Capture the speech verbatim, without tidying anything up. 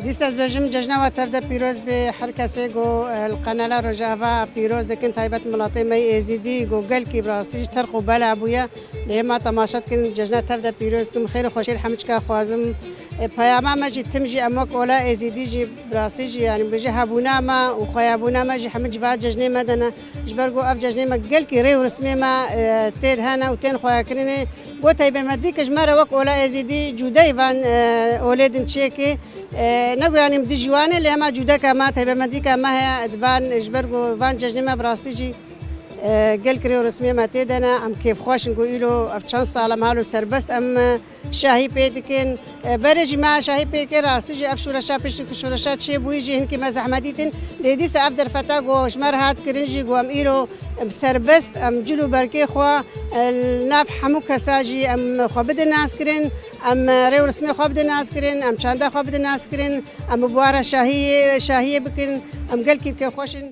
Dîsa ez bêjim cejna we tev de pîroz bê. Her kesê ku, e, li qenala Rojava pîroz dikin, taybet miletê me yê Êzîdî ku gelkî bi rastî jî terq û bela bûye. Lê hema temaşe dikin, cejna tev de pîroz kim. Xêr û xweşî li hemû çika xwazim. E, peyama me jî tim jî em wek ola Êzîdî jî bi rastî jî, yanî bêje hebûna me û xweyabûna me jî hemû civa cejnê me de ne. Ji ber ku ev cejnê me gelkî rê û rismê me, e, tê de hene û tên xweyakirinê. Bo taybetmendî ke ji me re wek ola Êzîdî cûdeyî van, e, olê din çêkê. E, ne ku yanî em dijî wan ê, lê hema cûdeka me, taybetmendîka me heye, di van, ji ber ku van cejnê me bi rastî jî, e, gelkî rê û rismê me tê de ne. Em kêfxweş in ku îro ev çend sal em halo serbest em, e, şahî pê dikin. E, berê jî me şahî pê kir, rastî jî ev şoreşa piştî ku şoreşa çêbûyî jî hinkî me zehmet dîtin. Lê dîsa ev derfeta ku ji me re hat kirin jî ku em îro, em serbest, em cil û berkê xwe, e, li nav hemû kesa jî em xwe bidin naskirin, em rê û rismê xwe bidin naskirin, em çanda xwe bidin naskirin, em bi wara şahiyê, şahiyê bikin, em gelkî kêfxweş in.